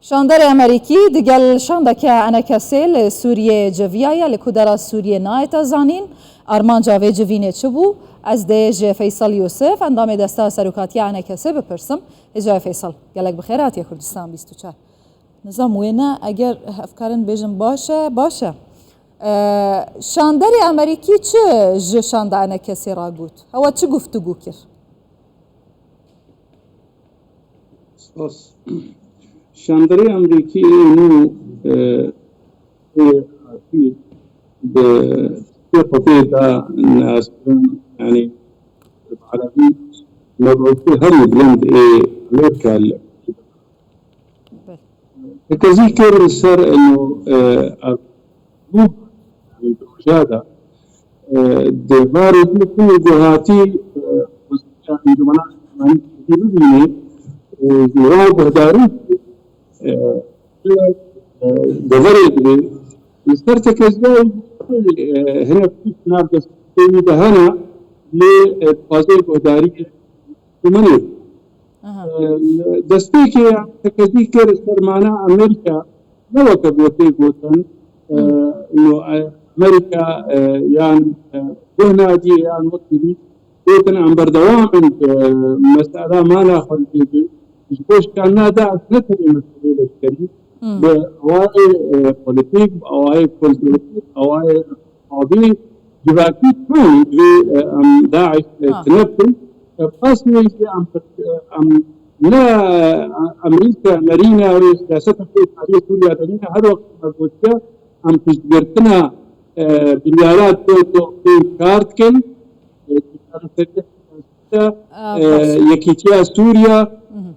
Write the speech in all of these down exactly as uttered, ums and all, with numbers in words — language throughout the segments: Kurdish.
Şanderê Amerîkî digel şandeke enekesê li Sûriyê civiyaye, li ku dera Sûriyê nayête zanîn. Armanca vê civînê çi bû? Ez dê ji Feysel Yûsif, endamê Desteya Serokatiya Enekesê bipirsim. Hêja Feysel, gelek bi xêr hatiye Kurdistan bîst û çar. Nizam wê ne, eger hevkarin bêjin baş e, baş e. Ee, şanderê Amerîkî çi ji şanda enekesê re got? Hewa çi guftûgû kir? Spas. Şanderê Amerîkî ê nû, e, ê hatî bi xwedê da naskirin, yanî bi erebî mebûsê herî bilind ê Amerîka li Tekezî kir li ser ino, e, ev bû, yanî di roja de, e, di va rojê ku guhatî, e, wezîra Encûmena Niştimanî Kurdî bibîne û ji wan guhdarî, e, e, deverê dibê. Li ser tekezîyayê, e, hinek tişt nav destpêkê wî de hene, lê, e, dixwaze guhdariyê Min ê. Aha. E, destpêkê tekezî kir ser mana Amerîka, ne weke gotê gotin, e, Hmm. no, e, Amerîka, e, yan, e, guh nadiye yan wekî dî gotin em berdewam in, e, mesela mana xwe dibê. Ji bo şikandina DAIŞ ne tenê meselê leşkerî, Hmm. bi awayê, e, polîtîk, bi awayê kulturî, bi awayê Abî civakî tune divê, e, em DAIŞ, e, Ha. tune bikin. E, qasî jî em, e, em ne, e, Amerîka nerîne wê siyaseta xwe kariyê Sûriya de nîne. Her wext me gotiye em piştgirtina, e, biryara do do pênc çar dikin. E, çareseriya siyasî de, Aa, e, baş. Yekîtiya Sûriya, Mhm.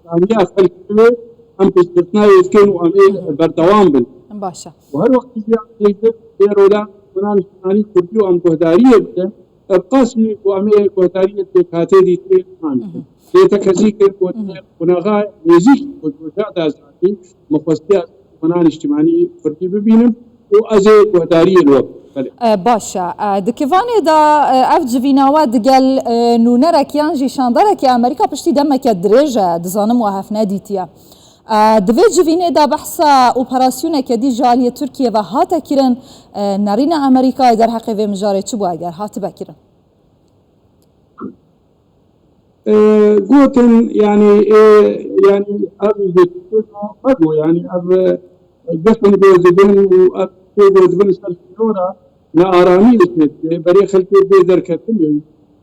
Ramiya xelkê em piştgirtina wê dikin û em ê Mhm. berdewam bin. Baş e. Û her wext jî em ê li vê rola Niştimanî Kurdî û em guhdariyê bikin, bi qasî ku em ê guhdariyê pêkhatê dîtiyê bikin. Mhm. Lê tekezî kir ku Mhm. qonaxa nêzîk ku roja de ez hatî, min xwestiya Niştimanî Kurdî bibînim û ez ê guhdariyê li we bikim. Belê. E, baş e. E, di kivanê de, e, ev civîna we digel, e, nûnerek yan jî şandarekî Amerîka piştî demeke dirêj e, dizanim we hev nedîtiye. E, di vê civînê de behsa operasyoneke dî ji aliyê Tirkiyê ve hate kirin, e, nerîna Amerîkayê derheqê vê mijarê çi bû eger hatibe kirin? E, gotin, yanî, e, yanî, ev ji tiştê ku hebû, yanî, ev, e, gefin ku dibin û ev tiştê ku dibin ser sînora, ne aramî li ser dibê, berê xelkê bê derketinê,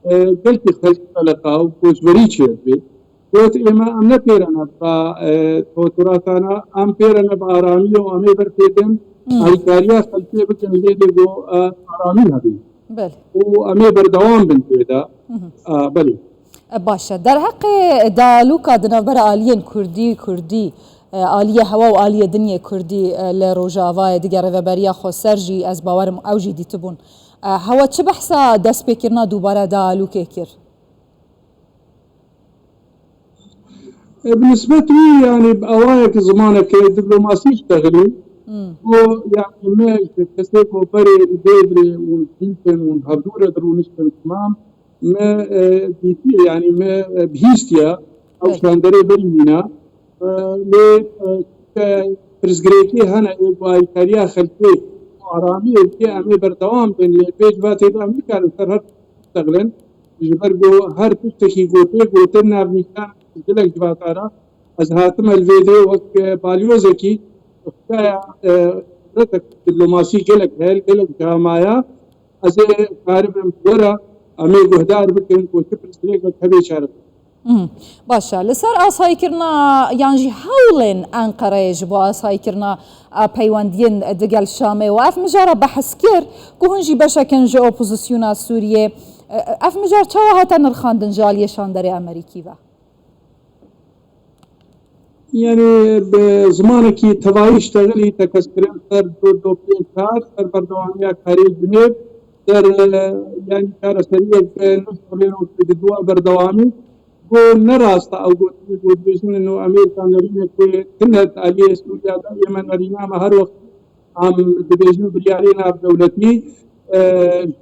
e, gelkî xelk qeleqa û koçberî çêdibê. Got, ême em ne pêre ne ba, e, toturatana, em pêre ne bi aramiyê û em ê ber pê bin, Hmm. alîkariya xelkê bikin, lê dê ku, e, aramî hebin. Belê. Û em ê berdewam bin pê de. Mhm. A, belê. E, baş e. Derheqê dialoga di navbera aliyên Kurdî, Kurdî, e, aliyê hewa û aliyê dinyê Kurdî, e, li Rojavayê digere veberiya xweser jî, ez bawerim ew jî dîtibûn. E, hewa çi behsa destpêkirina dubare dialogê kir? E, bi nisbet wî, yanî, bi awayek zimaneke diplomasî ştexilî. Hmm. Ku, yanî, me ji kesê ku berê li Dêvrê û li Dîlfên û li hevdû re dirûniştin, temam, me, e, dîtiye, yanî, me, e, bihîstiye, ew Evet. şanderê berî mîna. E, lê, e, pirsgirêkê hene, ê ku alîkariya xelkê û aramiyê dike, em ê berdewam bin, lê pêş ve tê de em nikarin ser her tişt biştexilin. Ji ber ku her tiştekî gotê, gotin navnîşan gelek civaka re. Ez hatime li vê dê wek, e, balyozekî, xwedaya, e, dewletek diplomasî gelek heye, gelek camaya. Ez ê karibim were, em ê guhdar bikin ku çi pirsgirêkek hebe çareser. Mhm. Baş e. Li ser asayîkirina yan jî hewlên Enqereyê ji bo asayîkirina, e, peywendiyên digel Şamê û ev mijara behs kir ku hûn jî beşek in ji opozisyona Sûriyê. E, ev mijar çawa hate nirxandin ji aliyê şanderê Amerîkî ve? Yanî bi zimanekî tevayî ştexilî tekez kirin ser do do pênc çar, ser berdewamiya karê Cinêv, ser, e, yanî çareseriyek, e, ne şolên û di dua berdewamî. Ku ne rast e ew gotinê ku dibêjin ino Amerîka nerîne ku tune di aliyê Sûriya de, ême nerîna me her wext em dibêjin biryarê navdewletî, e,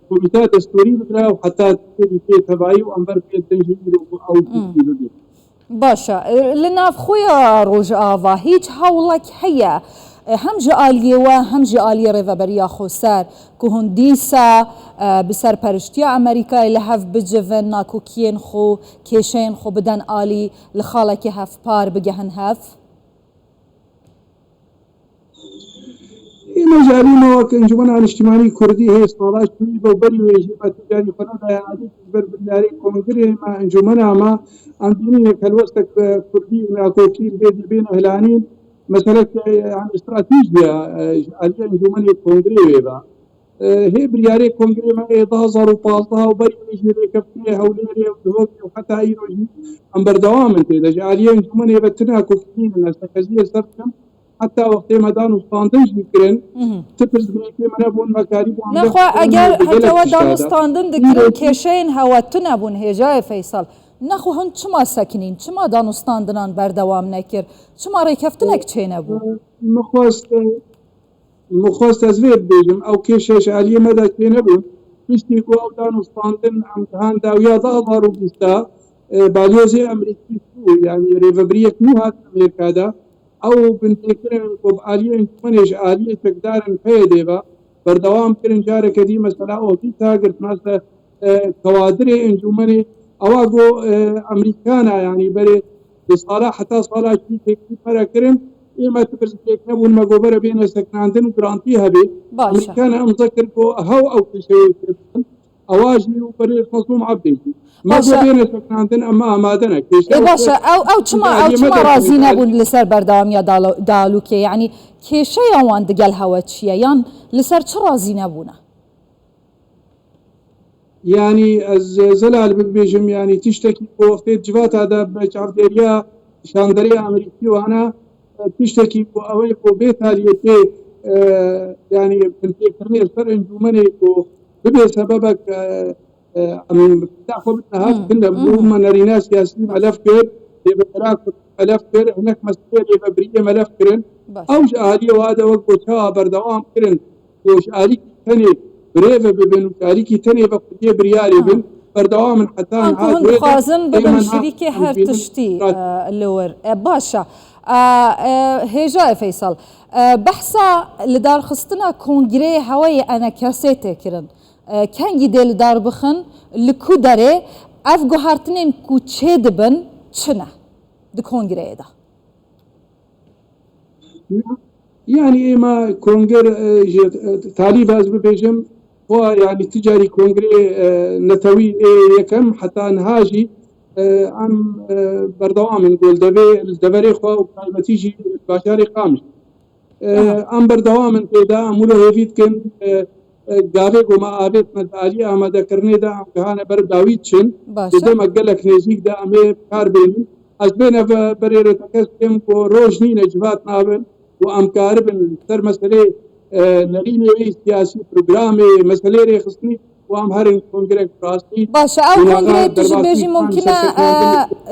komîteya destûrî bigire û heta tê tevayî û em ber pê din jî îro ku ew Hmm. tiştî bibê. Baş e. Li navxweya Rojava hîç hewlek heye, hem ji aliyê we hem ji aliyê Rêveberiya Xweser, ku hûn dîsa, e, bi serperiştiya Amerîkayê li hev bicivin, nakokiyên xwe, kêşeyên xwe bidin alî, li xalekê hevpar bigehin hev? Îme ji alî me wek Encûmena Niştimanî Kurdî hê sala çûyî be û berî wê jî me ticarî xwe nedaye alî ji ber biryarê kongrê me, encûmena me, em dibînin yek helwestek, e, kurdî û nakokî li vê dî bên ihlanîn, meseleke, e, yanî stratejî ye, e, ji alî encûmenê kongrê wê be. E, hê biryarê kongrê me ê du hazar û pazdeh û berî wê jî rêkeftinê Hewlêrê û Duhokê û heta îro jî em berdewam in tê de. Ji aliyê encûmenê ve tu nakokî nînin, ez tekeziyê ser dikim. Heta wextê me danûstandin jî kirin, Mhm. ti pirsgirêkê me nebûn, me karîbû em Nexwe dest eger bi gelek heke we tişta de. Danûstandin dikirin, Îro jî kêşeyên hewe tune bûn, hêjayê Feysal. Nexwe hûn çima sekinîn? Çima danûstandinan berdewam nekir? Çima rêkeftinek çênebû? E, min xwest, e, Min xwest ez vê bibêjim, ew kêşe ji aliyê me de çênebûn. Piştî ku ew danûstandin em dihan dawiya du hazar û bîst de, e, balyozê Amerîkî çû, yanî rêvebiriyek nû hat Amerîka de. Ew binpêkirin ku bi aliyê encûmenê ji aliyê çekdarin P Y D'ê ve berdewam kirin. Careke dî mesela ofîsa girtine ser, e, kewadirê encûmenê. Ewa got, e, Amerîkana, yanî berê Di sala heta sala çû têkilî me re kirin, ê me tu pirsgirêk nebûn, me got bere bêne sekinandin û grantî hebe. Baş e. Amerîkana imza kir ku hew ew kêşeyê çêbikin. Ewa jî û berê Mezlûm Ebdê jî. Me Baş got e. Bêne sekinandin, em amade ne. Kêşe Ê baş e, ew, ew çima, ew çima razî nebûn li ser berdewamiya dalo-, dalûkê? Yanî kêşeya wan digel hewe çi ye? Yan li ser çi razî nebûne? Yanî ez zelal bibêjim, yanî tiştekî ku wextê civata de bi çavdêriya şanderê Amerîkî wana, tiştekî ku ew ê ku bê taliyetê, e, yanî binpêkirinê ser encûmenê ku bibe sebebek, e, e, em feda xwe bidine hev, Hmm, tune bû, hmm. Me nerîna siyasî melef kir, rêvebera Kurd melef kir, hinek meseleyê rêvebiriyê melef kirin. Baş. Ew ji aliyê wa de wek ku çawa berdewam kirin, ku ji alîkî tenê birêve bibin û ji alîkî tenê ve xwediyê biryarê Ha. bin, berdewam in heta An ku niha hûn wê de dixwazin ê bibin me na şirîkê her bînin tiştî, rat- e, li wir. E, baş e. E, e, hêja e Feysal. E, behsa lidarxistina kongreyê hewayê enekesê tê kirin. E, kengî dê li dar bixin, li ku derê, ev guhertinên ku çê dibin, çi ne di kongreyê de? Yanî êma konger, e, ji, e, talî ve ez bibêjim, xwe, yanî ti carî kongrê, e, netewî ê yekem heta niha jî, e, em, e, berdewam in ku li devê, li deverê xwe û taybetî jî bajarê Qamişlo. E, Aha. Em berdewam in tê de, em wilo hêvî dikin, e, e, gavê ku me avêt me di aliyê amadekirinê de em gihane ber dawî diçin. Baş e. Di demek gelek nêzîk de em ê bi kar bênin. Ez bêne ve berê rê tekez dikim ku roj nîne civat nabin û em karibin li ser meselê, e, nerînê wê siyasî programê, meselê rêxistinî û em herin kongrek rastî. Baş e, ew kongreyê tu ji bêjî mumkin e,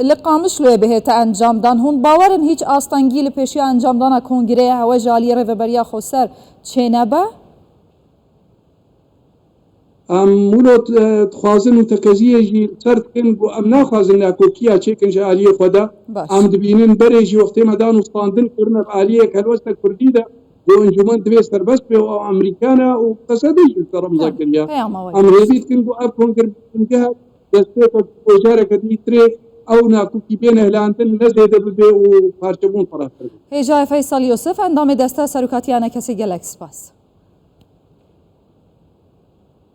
e, li Qamişloyê bihête encamdan. Hûn bawer in hîç astengî li pêşiya encamdana kongreyê hewe ji aliyê Rêveberiya Xweser çênebe? Em wilo, e, dixwazin û tekeziyê jî li ser dikin ku em naxwazin nakokiya çêkin ji aliyê xwe de. Baş. Em dibînin berê jî wextê me danûstandin kirine bi aliyek helwesta kurdî de ku encûmen divê serbest be û ew Amerîkan e û qesedê jî li ser imza Tamam, kiriye. Peyama we Em gelsin. Hêvî dikin ku ev kongre bingeh destpêkek ji bajareke dîtirê ew nakokî bên hilandin ne zêde bibe û parçebûn xwe rêxistin. Hêjayê Feysal Yusuf, endamê Desteya Serokatiya Enekesê, gelek spas.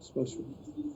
Spas.